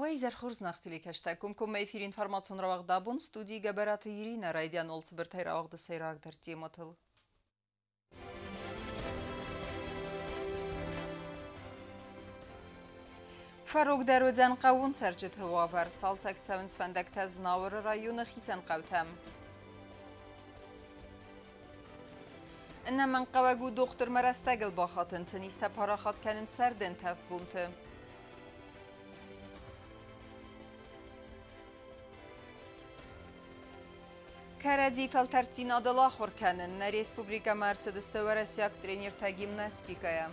Уӕ изӕр хорз, наргъ телекӕстӕг. Комкоммӕ эфир информацион рауагъд «Абон», студийы Гӕбӕраты Иринӕ. Райдиан уал цыбыртӕй рауагъды сӕйрагдӕр темӕтыл. Фӕрогдӕр уыдзӕн хъӕууон цӕрджыты уавӕр. Цалцӕг цӕуынц фӕндӕгтӕ Знауыры районы хицӕн хъӕутӕм. Ӕнӕмӕнгхъӕуӕг у дохтырмӕ рӕстӕгыл бахатын, цы низтӕ парахат кӕнынц сӕрды ӕнтӕф бонты. Кӕрӕдзи фӕлтӕрддзинадыл ахуыр кӕнын. Нӕ республикӕмӕ ӕрцыдысты уӕрӕсейаг тренертӕ гимнастикӕйӕ.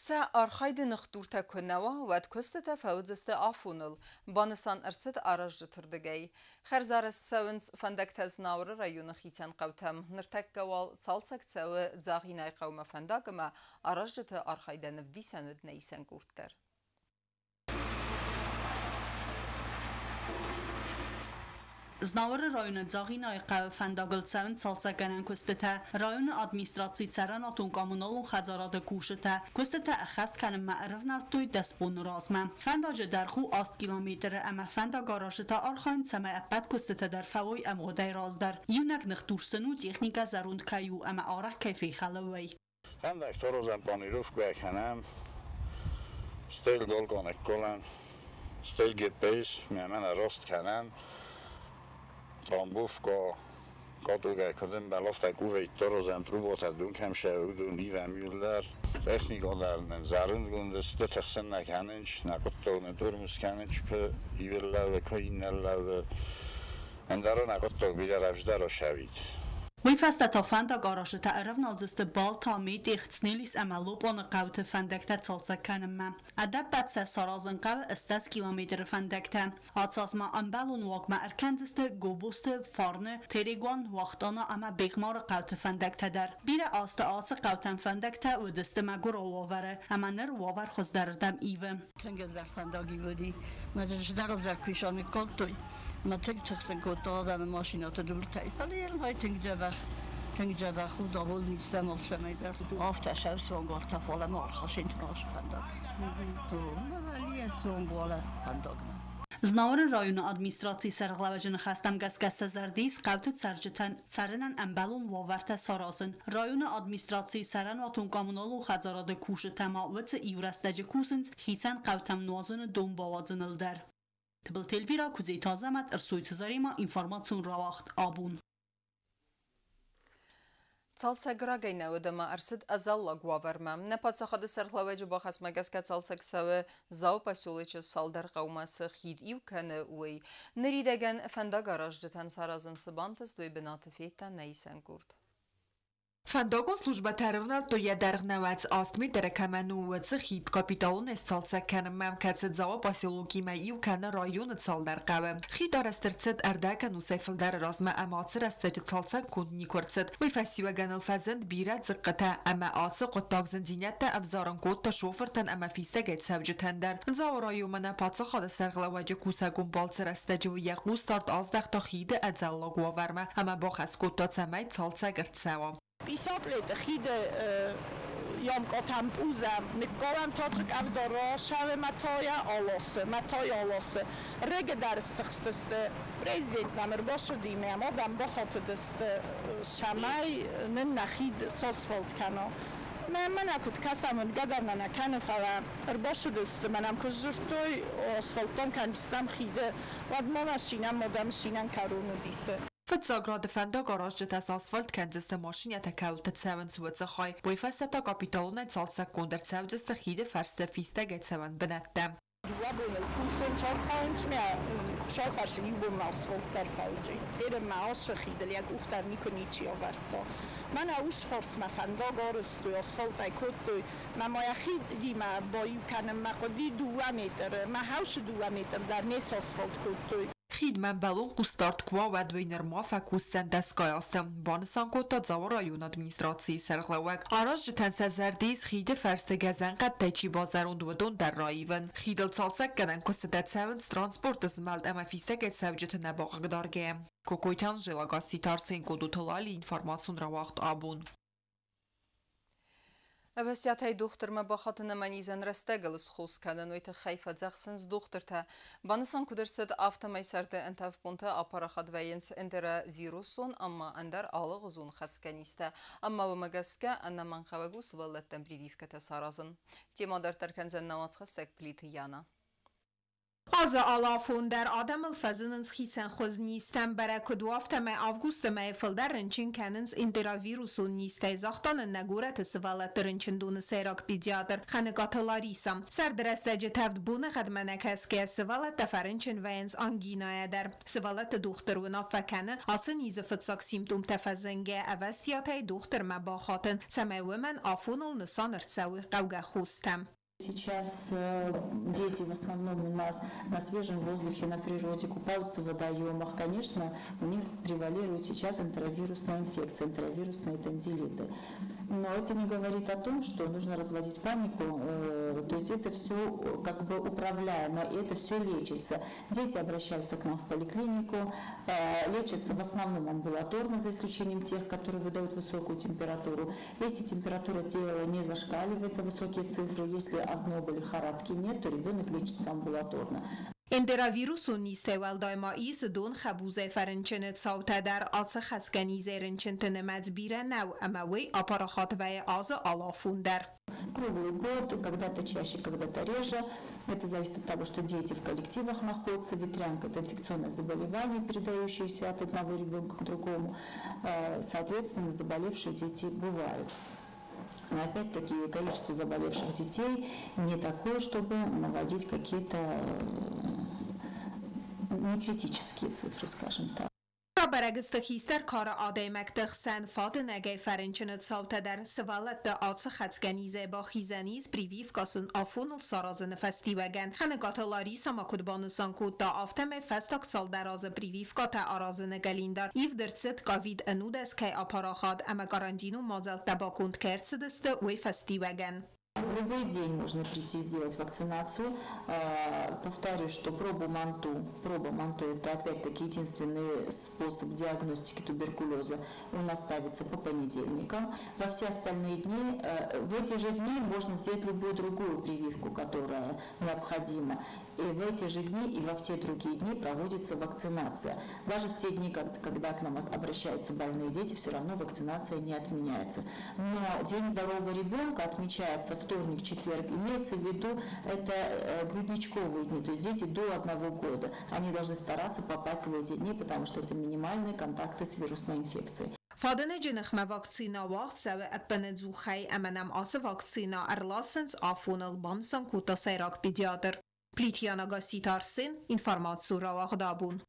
Сӕ архайды ныхдуртӕ куы нӕ уа, уӕд куыстытӕ фӕуыдзысты афоныл, банысан ӕрцыд аразджыты рдыгӕй. Хӕрзарӕзт цӕуынц фӕндӕгтӕ Знауыры районы хицӕн хъӕутӕм. Ныртӕккӕ уал цалцӕг цӕуы Дзагъинайы хъӕумӕ фӕндаг ӕмӕ аразджыты архайдӕн ӕвдисӕн уыд нӕ исӕн къорд дӕр. Знауыры районы Дзагъинайы хъӕуы фӕндагыл цӕуынц цалцӕггӕнӕн куыстытӕ. Районы администрацийы цӕрӕнуатон-коммуналон хӕдзарады кусджытӕ куыстытӕ ӕххӕст кӕнынмӕ ӕрӕвнӕлдтой 10 боны размӕ. Фӕндаджы дӕргъ у 8 километры ӕмӕ фӕндагаразджытӕ архайынц, цӕмӕй ӕппӕт куыстытӕ дӕр фӕуой ӕмгъуыдӕй раздӕр. Иунӕг ныхдур сын у, техникӕ зӕронд кӕй у ӕмӕ арӕх кӕй фехӕлы, уый. Фӕндаг торозӕн планировкӕ кӕнӕм, стӕй долгонекколӕн, стӕй GPS, мӕнӕ раст кӕнӕм, трамбовка, катугай кодын белaftek торозӕн труботӕ дункӕм удун ивӕм юллӕр, техника дӕр нын зӕрондгонд сты, тыхсын нӕ кӕнынц, нӕ хъуыддаг нӕ тормоз кӕнынц, куы ивӕллӕвы, куы иннӕллӕвы. Ӕндӕр нӕ хъуыддаг бирӕ рӕвдздӕр осӕвид. Уый фӕстӕ та фӕндагаразджытӕ ӕрӕвналдзысты Балта, Метъех, Цнелис ӕмӕ Лопъоны хъӕуты фӕндӕгтӕ цалцӕг кӕнынмӕ. Ӕдӕппӕт сӕ саразын хъӕуы 80 километры фӕндӕгтӕ. Ацы аз ма ӕмбӕлон уагмӕ ӕркӕндзысты Гобозты, Фарны, Терегуан, Уахтъана ӕмӕ Бехъмары хъӕуты фӕндӕгтӕ дӕр. Бирӕ азты ацы хъӕутӕм фӕндӕгтӕ уыдысты мӕгуырау уавӕры, ӕмӕ ныр уавӕр хуыздӕрырдӕм ивы. Тынг ӕвзӕр фӕндаг уыди. Мӕ дӕр ӕвзӕр куисан кодтой. Мӕ тынг тыхсын кодта адӕмы машинӕты дуртӕй. Фӕлӕ йын тынг дзӕбӕх, тынг дзӕбӕх у довольный стӕм алцӕмӕй дӕр. Афтӕ сӕвсонгортӕ, фӕлӕ ма архасин ацы фӕндаг. Сонгуалӕ фӕндагмӕ. Знауыры районы администрацийы сӕргълӕууӕджы ныхӕстӕм гӕсгӕ сӕ зӕрды ис хъӕуты цӕрджытӕн цӕрынӕн ӕмбӕлон уавӕртӕ саразын. Районы администрацийы цӕрӕнуатон-коммуналон хӕдзарады кусджытӕ ма уыцы иу рӕстӕджы кусынц хицӕн хъӕутӕм нуазыны дон бауадзыныл дӕр. Тыбылты Эльвира, Куыдзеты Азӕмӕт, Ӕрсойты Заремӕ, информацион рауагъд «Абон». Цалцӕг рагӕй нӕ уыд ӕмӕ ӕрцыд ӕдзӕллаг уавӕрмӕ. Нӕ паддзахады сӕргълӕууӕджы бахӕсмӕ гӕсгӕ цалцӕг цӕуы Дзауы поселочы цалдӕр хъӕумӕ цы хид иу кӕны, уый. Ныридӕгӕн фӕндагаразджытӕн саразын цы бантыст, уый бынаты федта нӕ исӕн къорд. Фӕндагон службӕтӕ ӕрӕвнӕлдтой, йӕ дӕргъ 98 метры кӕмӕн у, уыцы хид капиталонӕй сцалцӕг кӕнынмӕ, кӕцы Дзауы поселокимӕ иу кӕны районы цалдӕр хъӕуы. Хид арӕзт ӕрцыд ӕрдӕг ӕнусӕй фылдӕры размӕ ӕмӕ ацы рӕстӕджы цалцӕггонд никуы ӕрцыд. Уый фӕстиуӕгӕн ыл фӕзынд бирӕ дзыхъхъытӕ ӕмӕ ацы хъуыддаг зындзинӕдтӕ ӕвзарын кодта шофыртӕн ӕмӕ фистӕгӕй цӕуджытӕн дӕр. Дзауы районмӕ нӕ паддзахады сӕргълӕууӕджы кусӕгон балцы рӕстӕджы йӕ хъусдард аздӕхта хиды ӕдзӕллаг уавӕрмӕ ӕмӕ бахӕс кодта, цӕмӕй цалцӕг ӕрцӕуа. 50 лет хиды ямкъатӕм пъузӕм, ныккалӕм таджы къӕвда рашӕвы мӕтайӕ аласы, мӕтайӕ аласы. Рыгы дӕр стыхстысты. Президент нӕм ӕрбацыди, мӕ адӕм бахатыдысты, цӕмӕй нын нӕ хид сасфальт кӕна. Мӕ мӕнӕ куыд кӕсӕм, уынгӕ дӕр нӕ нӕ кӕны, фӕлӕ ӕрбацыдысты, мӕнӕм куы сдзырдтой, асфальттон кӕнджыстӕм хиды, уӕд ма машинӕ модӕм шинӕн кӕрон уыдисы. Фыццаг рады фӕндагаразджытӕ сасфальт кӕндзысты, машинӕтӕ кӕуылты цӕуынц, уыцы хай. Уый фӕстӕ та капиталонӕй цалцӕггонд ӕрцӕудзысты хиды фӕрсты фистӕгӕй цӕуӕн бынӕттӕ. 2 боны кусын архайынц, мӕ Хуыцау иу бонмӕ асфальт дӕр фӕуджи. Мӕ ацы хидыл йӕ къух дӕр никуы ничи авӕрдта. Мӕнӕ ус фарсмӕ фӕндаг арӕзтой, асфальтӕй кодтой. Мӕ ма йӕ хидимӕ баиу кӕнынмӕ хъуыди 2 метры. Мӕ хаусы 2 метр дӕр не сасфальт кодтой. Хидмӕ ӕмбӕлон хъусдард куы уа, уӕд уый нырма фӕкусдзӕн дӕсгай азты, банысан кодта Дзауы районы администрацийы сӕргълӕууӕг. Аразджытӕн сӕ зӕрды ис, хиды фӕрсты гӕзӕнхъӕдтӕй чи базӕронд, уыдон дӕр раивын. Хидыл цалцӕггӕнӕн куыстытӕ цӕуынц транспорты змӕлд ӕмӕ фистӕгӕй цӕуджыты нӕ бахъыгдаргӕйӕ. Кокойты Анжела, Гасситы Арсен, Къодоты Лали, информацион рауагъд «Абон». Ӕвӕстиатӕй дохтырмӕ бахатын ӕмӕ низӕн рӕстӕгыл схос кӕнын, уый тыххӕй фӕдзӕхсынц дохтыртӕ. Банысан куыд ӕрцыд, афтӕмӕй сӕрды ӕнтӕф бонты апарахат вӕййынц энтеровирусон ӕмӕ ӕндӕр алыгъуызон хӕцгӕ низтӕ. Ӕмӕ уымӕ гӕсгӕ ӕнӕмӕнгхъӕуӕг у сывӕллӕттӕн прививкӕтӕ саразын. Темӕ дарддӕр кӕндзӕн нӕ уацхӕссӕг Плиты Яна. Азы алы афон дӕр адӕмыл фӕзынынц хицӕнхуыз низтӕ. Бӕрӕг куыд у, афтӕмӕй августы мӕйы фылдӕр рынчын кӕнынц энтеровирусон низтӕй, загъта нын нӕ горӕты сывӕллӕтты рынчындоны сӕйраг педиатр Хӕныкъаты Лариса. Сӕрды рӕстӕджы тӕвд боныгъӕдмӕ нӕ кӕсгӕйӕ сывӕллӕттӕ фӕрынчын вӕййынц ангинӕйӕ дӕр. Сывӕллӕтты дохтыр уынаффӕ кӕны, ацы низы фыццаг симптомтӕ фӕзынгӕйӕ ӕвӕстиатӕй дохтырмӕ бахатын, цӕмӕй уымӕн афоныл нысан ӕрцӕуой хъӕугӕ хостӕ. Сейчас дети в основном у нас на свежем воздухе, на природе, купаются в водоемах. Конечно, у них превалирует сейчас энтеровирусная инфекция, энтеровирусные тонзиллиты. Но это не говорит о том, что нужно разводить панику. То есть это все как бы управляемо, и это все лечится. Дети обращаются к нам в поликлинику, лечатся в основном амбулаторно, за исключением тех, которые выдают высокую температуру. Если температура тела не зашкаливает за высокие цифры, если озноба, лихорадки нет, то ребенок лечится амбулаторно. Энтеровирусон низтӕй уӕлдай ма ис донхӕбузӕй фӕрынчыны цаутӕ дӕр. Ацы хӕцгӕ низӕй рынчынты нымӕц бирӕ нӕу, ӕмӕ уый апарахат вӕййы азы алы афон дӕр. Круглый год, когда-то чаще, когда-то реже. Это зависит от того, что дети в коллективах находятся. Ветрянка – это инфекционное заболевание, передающееся от одного ребенка к другому. Соответственно, заболевшие дети бывают. Но опять-таки количество заболевших детей не такое, чтобы наводить какие-то некритические цифры, скажем так. Рабӕрӕг сты хистӕр кары адӕймӕгты хсӕн фадынӕгӕй фӕрынчыны цаутӕ дӕр. Сывӕллӕтты ацы хӕцгӕ низӕй бахизӕн ис прививкӕ сын афоныл саразыны фӕстиуӕгӕн. Хӕныкъаты Лариса ма куыд банысан кодта, афтӕмӕй фӕстаг цалдӕр азы прививкӕтӕ аразыны календар ивд ӕрцыд, ковид-19 кӕй апарахат ӕмӕ карантинон мадзӕлттӕ баконд кӕй ӕрцыдысты, уый фӕстиуӕгӕн. В любой день можно прийти сделать вакцинацию. Повторюсь, что проба МАНТУ, проба МАНТУ – это опять-таки единственный способ диагностики туберкулеза. Он у нас ставится по понедельникам. Во все остальные дни, в эти же дни можно сделать любую другую прививку, которая необходима. И в эти же дни и во все другие дни проводится вакцинация. Даже в те дни, когда к нам обращаются больные дети, все равно вакцинация не отменяется. Но День здорового ребенка отмечается вторник, четверг. Имеется в виду, это грудничковые дни, то есть дети до 1 года. Они должны стараться попасть в эти дни, потому что это минимальные контакты с вирусной инфекцией. Фадынӕджы ныхмӕ вакцинӕ уагъд цӕуы ӕппынӕдзухӕй ӕмӕ нӕм ацы вакцинӕ ӕрласынц афоныл, банысан кодта сӕйраг педиатр. Плиты Яна, Гасситы Арсен, информацион рауагъд «Абон».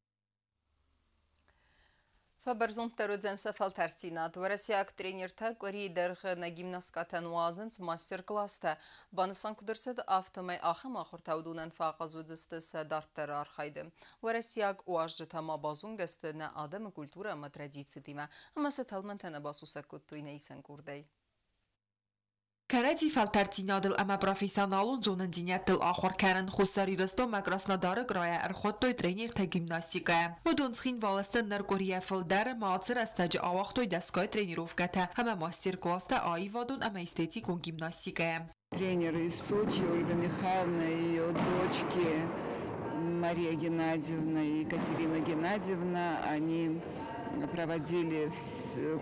Фӕбӕрзонддӕр уыдзӕн сӕ фӕлтӕрддзинад. Уӕрӕсейаг тренертӕ къуырийы дӕргъы нӕ гимнасткӕтӕн уадзынц мастер-класстӕ. Банысан куыд ӕрцыд, афтӕмӕй ахӕм ахуыртӕ уыдонӕн фӕахъаз уыдзысты сӕ дарддӕры архайды. Уӕрӕсейаг уазджытӕ ма базонгӕ сты нӕ адӕмы культурӕ ӕмӕ традицитимӕ ӕмӕ сӕ тӕлмӕнтӕ нӕ басусӕг кодтой нӕ исӕн къордӕй. Кӕрӕдзи фӕлтӕрддзинадыл ӕмӕ профессионалон зонындзинӕдтыл ахуыр кӕнын Хуссар Ирыстонмӕ Краснодары крайӕ ӕрхуыдтой тренертӕ гимнастикӕйӕ. Уыдон Цхинвалы сты ныр къуырийӕ фылдӕр ӕмӕ ацы рӕстӕджы ауагътой дӕсгай тренировкӕтӕ ӕмӕ мастер-класстӕ аивадон ӕмӕ эстетикон гимнастикӕйӕ. Тренеры из Сочи Ольга Михайловна и ее дочки Мария Геннадьевна и Екатерина Геннадьевна, они проводили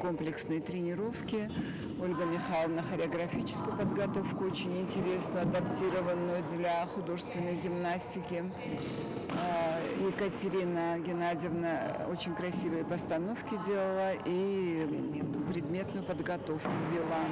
комплексные тренировки. Ольга Михайловна хореографическую подготовку очень интересную, адаптированную для художественной гимнастики. Екатерина Геннадьевна очень красивые постановки делала и предметную подготовку вела.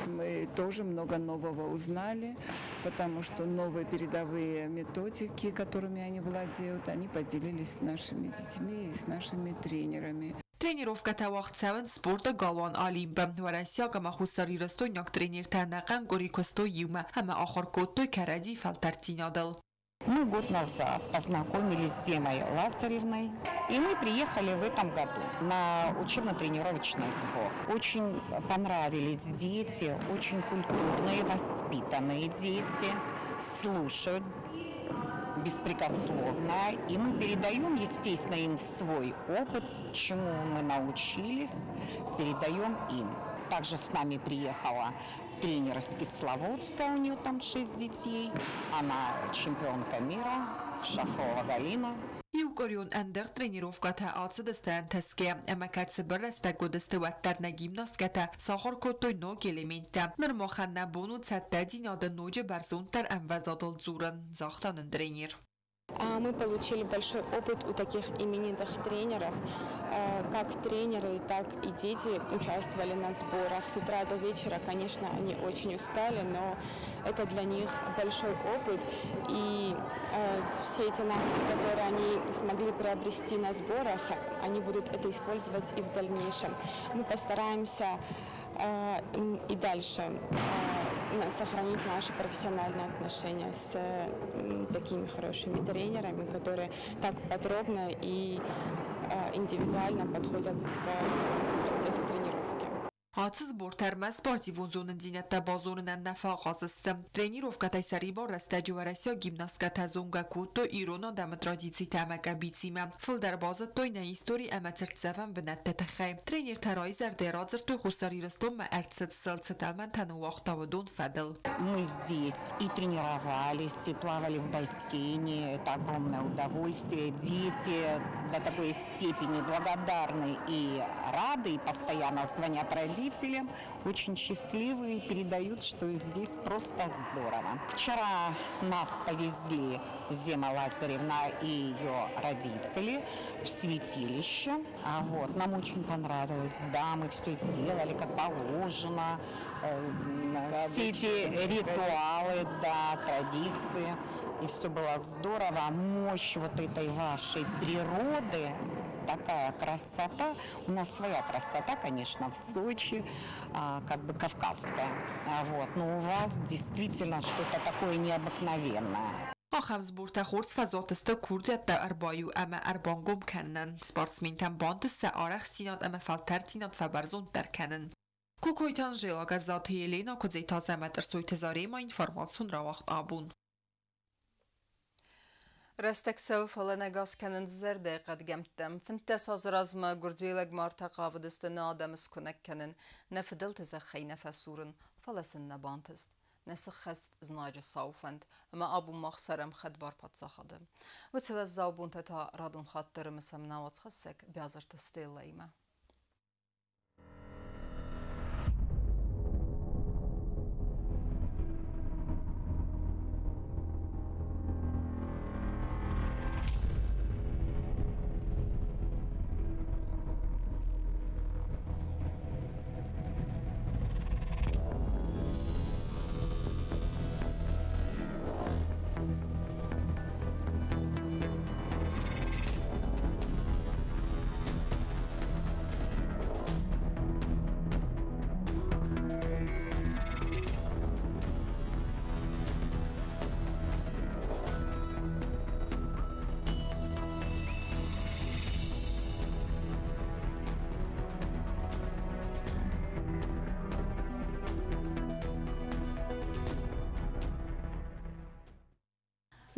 Мы тоже много нового узнали, потому что новые передовые методики, которыми они владеют, они поделились с нашими детьми и с нашими тренерами. Тренировкӕтӕ уагъд цӕуынц спорты галуан «Олимп»-ы. Уӕрӕсейаг ӕмӕ хуссарирыстойнаг тренертӕ ӕнӕхъӕн къуыри куыстой иумӕ ӕмӕ ахуыр кодтой кӕрӕдзи фӕлтӕрддзинадыл. Мы год назад познакомились с Земой Лазаревной, и мы приехали в этом году на учебно-тренировочный сбор. Очень понравились дети, очень культурные, воспитанные дети, слушают беспрекословно. И мы передаем, естественно, им свой опыт, чему мы научились, передаем им. Также с нами приехала Тренер из Кисловодска, у нее там 6 детей. Она чемпионка мира, Шафрова Галина. Иукъуырион ӕндыгъд тренировкӕтӕ ацыдысты ӕнтысгӕ, ӕмӕ кӕд цыбыр рӕстӕг уыдысты, уӕддӕр нӕ гимнасткӕтӕ сахуыр кодтой ног элементтӕ. Ныр махӕн нӕ бон у цӕттӕдзинады ноджы бӕрзонддӕр ӕмвӕзадыл дзурын, загъта нын тренер. Мы получили большой опыт у таких именитых тренеров. Как тренеры, так и дети участвовали на сборах. С утра до вечера, конечно, они очень устали, но это для них большой опыт. И все эти навыки, которые они смогли приобрести на сборах, они будут это использовать и в дальнейшем. Мы постараемся и дальше сохранить наши профессиональные отношения с такими хорошими тренерами, которые так подробно и индивидуально подходят к процессу тренировки. Ацы сбортӕ ӕрмӕст спортивон зонындзинӕдтӕ базонынӕн нӕ фӕахъаз сты. Тренировкӕтӕй сӕрибар рӕстӕджы уӕрӕсейаг гимнасткӕтӕ зонгӕ кодтой ирон адӕмы традицитӕ ӕмӕ къӕбицимӕ. Фылдӕр базыдтой нӕ истори ӕмӕ цыртдзӕвӕн бынӕтты тыххӕй. Тренертӕ райзӕрдӕй радзырдтой, Хуссар Ирыстонмӕ ӕрцыд сыл цы тӕлмӕнтӕ ныууагъта, уыдон фӕдыл. Мы здесь и тренировались, и плавали в бассейне. Это огромное удовольствие. Дети до такой степени благодарны и рады, и постоянно звонят родителям, очень счастливые и передают, что здесь просто здорово. Вчера нас повезли Зема Лазаревна и ее родители в святилище. Вот, нам очень понравилось. Да, мы все сделали как положено. Все эти ритуалы, да, традиции. И все было здорово. Мощь вот этой вашей природы, такая красота. У нас своя красота, конечно, в Сочи, как бы кавказская. Вот. Но у вас действительно что-то такое необыкновенное. Ахӕм сбортӕ хорз фӕзуат сты курдиӕттӕ ӕрбаиу ӕмӕ ӕрбангом кӕнынӕн. Спортсментӕн бантыст сӕ арӕхстдзинад ӕмӕ фӕлтӕрддзинад фӕбӕрзонддӕр кӕнын. Кокойты Анжела, Гӕззаты Елена, Куыдзеты Азӕмӕт, Ӕрсойты Заремӕ, информацион рауагъд Абон. Рӕстӕг цӕуы, фӕлӕ нӕ гас кӕнынц зӕрдӕйы хъӕдгӕмттӕ. 15 азы размӕ гуырдзиаг лӕгмартӕ хъавыдысты нӕ адӕмы скуынӕг кӕнын, нӕ фыдӕлты зӕххӕй нӕ фӕсурын, фӕлӕ сын нӕ бантыст. Нӕ сыххӕст знаджы сау фӕнд, ӕмӕ абон мах цӕрӕм хӕдбар паддзахады. Уыцы уӕззау бонтӕ та радон хатт ӕрымысӕм нӕ уацхӕссӕг Биазырты Стеллӕимӕ.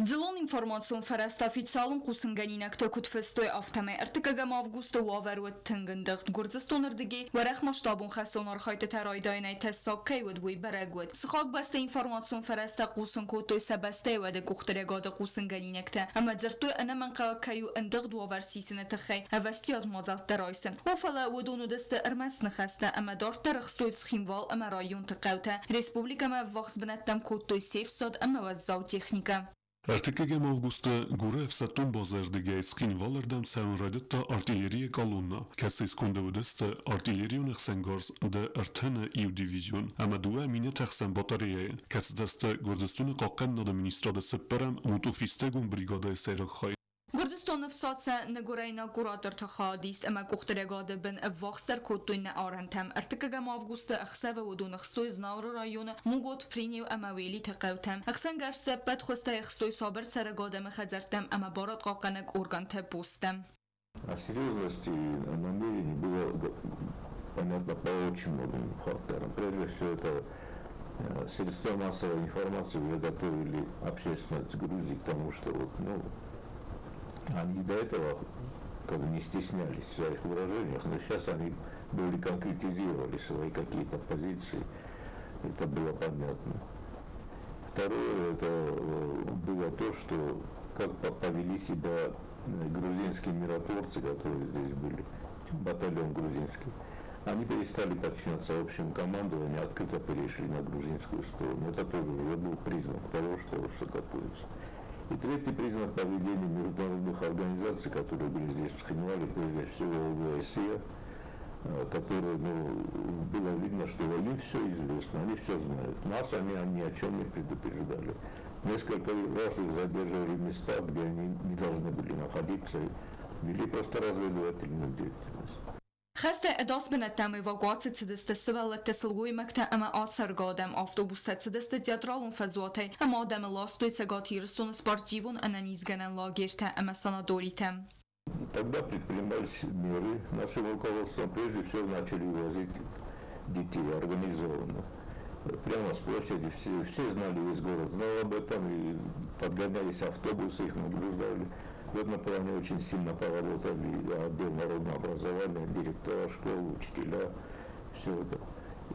Дзыллон информацион фӕрӕзтӕ официалон хъусынгӕнинӕгтӕ куыд фыстой, афтӕмӕй ӕртыккӕгӕм августы уавӕр уыд тынг ӕндыгъд. Гуырдзыстоны рдыгӕй уӕрӕхмасштабон хӕстон архайдтытӕ райдайынӕй тӕссаг кӕй уыд, уый бӕрӕг уыд. Сыхаг бӕстӕйы информацион фӕрӕзтӕ хъусын кодтой сӕ бӕстӕйы уӕды къухдариуӕгады хъусынгӕнинӕгтӕ ӕмӕ дзырдтой, ӕнӕмӕнгхъӕуӕг кӕй у ӕндыгъд уавӕр сисыны тыххӕй ӕвӕстиат мадзӕлттӕ райсын. О, фӕлӕ уыдон уыдысты ӕрмӕст ныхӕстӕ ӕмӕ дарддӕр ӕхстой Цхинвал ӕмӕ районты хъӕутӕ. Республикӕмӕ ӕввахс бынӕттӕм кодтой се фсад ӕмӕ уӕззау техникӕ. Ӕртыккӕгӕм августы Гуры ӕфсӕддон базӕйы рдыгӕй Цхинвалы рдӕм цӕуын райдыдта артиллерийы колоннӕ, кӕцыйы сконды уыдысты артиллерион ӕхсӕнгарз Д-31 дивизион ӕмӕ дыууӕ минӕтӕхсӕн батареяйы, кӕцытӕ сты Гуырдзыстоны хъахъхъӕнынады министрады цыппӕрӕм мотофистӕгон бригадӕйы сӕйраг хай. Гуырдзыстоны фсад сӕ ныгуылӕйнаг кураторты хайадист ӕмӕ къухдариуӕгады бын ӕввахсдӕр кодтой нӕ арӕнтӕм. Ӕртыккӕгӕм августы ӕхсӕвы уыдон ӕхстой Знауыры районы Мугот, Принеу ӕмӕ Уелиты хъӕутӕм. Ӕхсӕнгӕрзтӕ ӕппӕт хуызтӕй ӕхстой сабыр цӕрӕг адӕмы хӕдзӕрттӕм ӕмӕ барадхъахъхъӕнӕг органты посттӕм. О серьезности намерений было понятно по очень многим факторам. Прежде всего, это средства массовой информации уже готовили общественность Грузии к тому, что вот, ну, они до этого как бы не стеснялись в своих выражениях, но сейчас они более конкретизировали свои какие-то позиции. Это было понятно. Второе, это было то, что как повели себя грузинские миротворцы, которые здесь были, батальон грузинский. Они перестали подчиняться общему командованию, открыто перешли на грузинскую сторону. Это тоже уже был признак того, что готовится. И третий признак поведения международных организаций, которые были здесь в Цхинвале, прежде всего ОБСЕ, которые, ну, было видно, что им все известно, они все знают. Нас они ни о чем не предупреждали. Несколько раз их задерживали в местах, где они не должны были находиться, вели просто разведывательную деятельность. Хӕсты ӕдас бынӕттӕм эвакуаци цыдысты сывӕллӕттӕ, сылгоймӕгтӕ ӕмӕ ацӕргӕ адӕм, автобустӕ цыдысты Театралон фӕзуатӕй ӕмӕ адӕмы ластой Цӕгат Ирыстоны спортивон ӕнӕнизгӕнӕн лагертӕ ӕмӕ санаторитӕм. Тогда предпринимались меры нашим руководством. Прежде всего начали увозить детей организованно. Прямо с площади все знали, весь город знал об этом, и подгонялись автобусы, их нагружали. В этом плане очень сильно поработали отдел народного образования, директора школ, учителя, все это.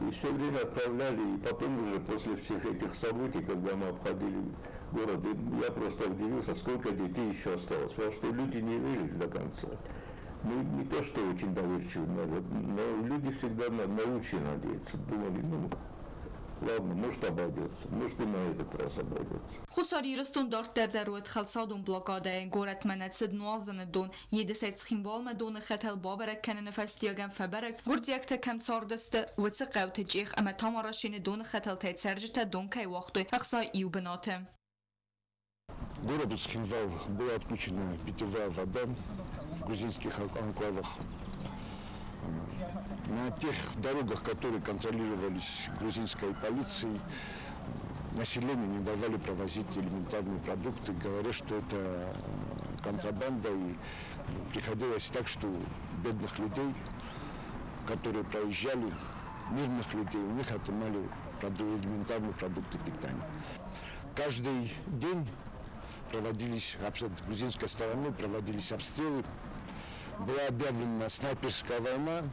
И все время отправляли, и потом уже после всех этих событий, когда мы обходили город, я просто удивился, сколько детей еще осталось, потому что люди не верили до конца. Ну, не то, что очень доверчивый народ, но люди всегда на лучшее надеются, думали, ну, ладно, может обойдется, может и на этот раз обойдется. Хуссар Ирыстон дарддӕр дӕр уыд хӕлцадон блокадӕйы, горӕтмӕ нӕ цыд нуазыны дон, Едысӕй Цхинвалмӕ доны хӕтӕл бабӕрӕг кӕныны фӕстиуӕгӕн фӕбӕрӕг, гуырдзиӕгтӕ кӕм цардысты, уыцы хъӕуты Чъех ӕмӕ Тамарашены доны хӕтӕлтӕй цӕрджытӕ дон кӕй уагътой 61 бынаты. Городу Цхинвал была отключена питьевая вода в грузинских анклавах. На тех дорогах, которые контролировались грузинской полицией, населению не давали провозить элементарные продукты, говоря, что это контрабанда. И приходилось так, что бедных людей, которые проезжали, мирных людей, у них отнимали элементарные продукты питания. Каждый день проводились, грузинской стороной проводились обстрелы. Была объявлена снайперская война,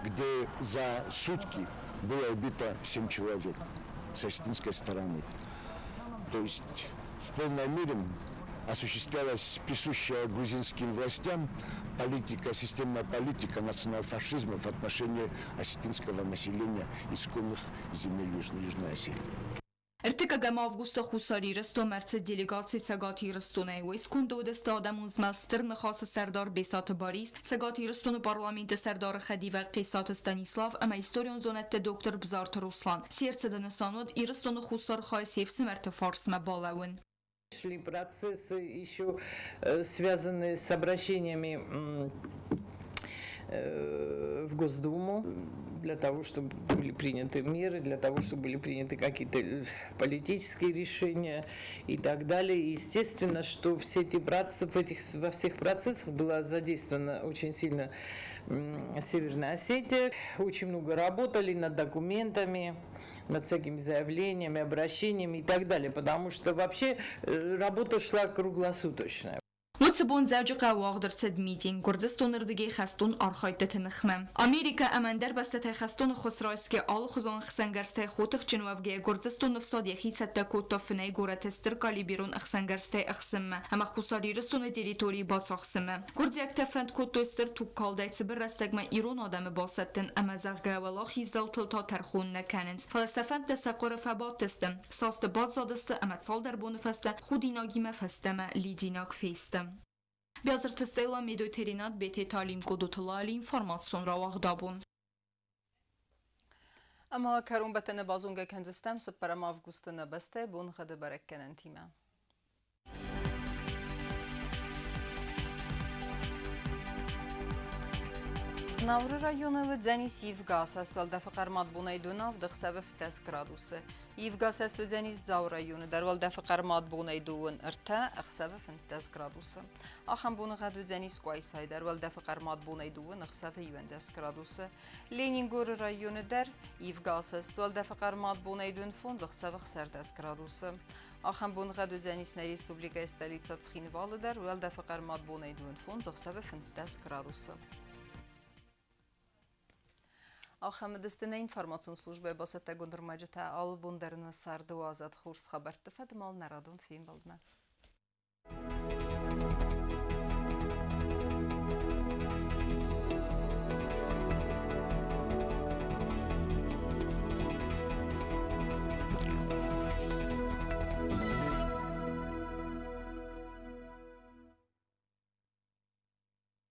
где за сутки было убито 7 человек с осетинской стороны. То есть в полной мере осуществлялась присущая грузинским властям политика, системная политика национал-фашизма в отношении осетинского населения исконных земель Южной Осетии. Ӕртыккӕгӕм августы Хуссар Ирыстонмӕ ӕрцыд делегаци Цӕгат Ирыстонӕй. Уый сконды уыдысты адӕмон змӕлд Стыр Ныхасы сӕрдар Бесаты Барис, Цӕгат Ирыстоны парламенты сӕрдары хӕдивӕг Хъесаты Станислав ӕмӕ историон зонӕдты доктор Бзарты Руслан. Се рцыды нысан уыд Ирыстоны хуссар хайы се фсымӕрты фарсмӕ балӕууын. Шли процессы еще связанные с обращениями в Госдуму для того, чтобы были приняты меры, для того, чтобы были приняты какие-то политические решения и так далее. И естественно, что все эти процессы, во всех процессах была задействована очень сильно Северная Осетия. Очень много работали над документами, над всякими заявлениями, обращениями и так далее, потому что вообще работа шла круглосуточная. Уыцы бон Дзӕуджыхъӕуы уагъд ӕрцыд митинг Гуырдзыстоны рдыгӕй хӕстон архайдтыты ныхмӕ. Америкӕ ӕмӕ ӕндӕр бӕстӕтӕй хӕстон ӕххуыс райсгӕ алыхуызон ӕхсӕнгӕрзтӕй хотыхджын уӕвгӕйӕ Гуырдзыстоны ӕфсад йӕхи цӕттӕ кодта фынӕй горӕты стыр калиберон ӕхсӕнгӕрзтӕй ӕхсынмӕ ӕмӕ Хуссар Ирыстоны территорийы бацахсынмӕ. Гуырдзиӕгтӕ фӕнд кодтой стыр тугкалдӕй цыбыр рӕстӕгмӕ ирон адӕмы басӕттын ӕмӕ зӕгъгӕ уӕлахиздзаутыл та тӕрхон нӕ кӕнынц. Фӕлӕ сӕ фӕндтӕ сӕ хъуыры фӕбадтысты, састы баззадысты ӕмӕ цалдӕр боны фӕстӕ худинагимӕ фӕстӕмӕ лидзинаг фесты. Биазырты Стелла, Медойты Ренат, Бететы Алим, Къодоты Лали, информацион рауагъдабон. Ӕмӕ кӕронбӕттӕны базонгӕ кӕндзыстӕм цыппӕрӕм августы нӕ бӕстӕйы боныгъӕды бӕрӕггӕнӕнтимӕ. Знауыры районы уыдзӕнис ивгӕ асӕст уӕлдӕфы хъӕрмад бонӕй дон авд, ӕхсӕвы 15 градусы. Ивгӕ асӕст уыдзӕнис Дзауы районы дӕр уӕлдӕфы хъӕрмад бонӕй 23, ӕхсӕвы 15 градусы. Ахӕм боныгъӕд уыдзӕнис Къуайсайы дӕр уӕлдӕфы хъӕрмад бонӕй 2, ӕхсӕвы 11 градусы. Ленингоры районы дӕр ивгӕ асӕст уӕлдӕфы хъӕрмад бонӕй 25, ӕхсӕвы 16 градусы. Ахӕм боныгъӕд уыдзӕнис нӕ республикӕйы столицӕ Цхинвалы дӕр уӕлдӕфы хъӕрмад бонӕй 25, ӕхсӕвы 15 градусы. Ахӕм уыдысты нӕ информацион службӕйы бацӕттӕгонд ӕрмӕджытӕ. Алы бон дӕр нӕ царды уадзӕд хорз хабӕртты фӕдыл нӕ радон фембӕлдмӕ.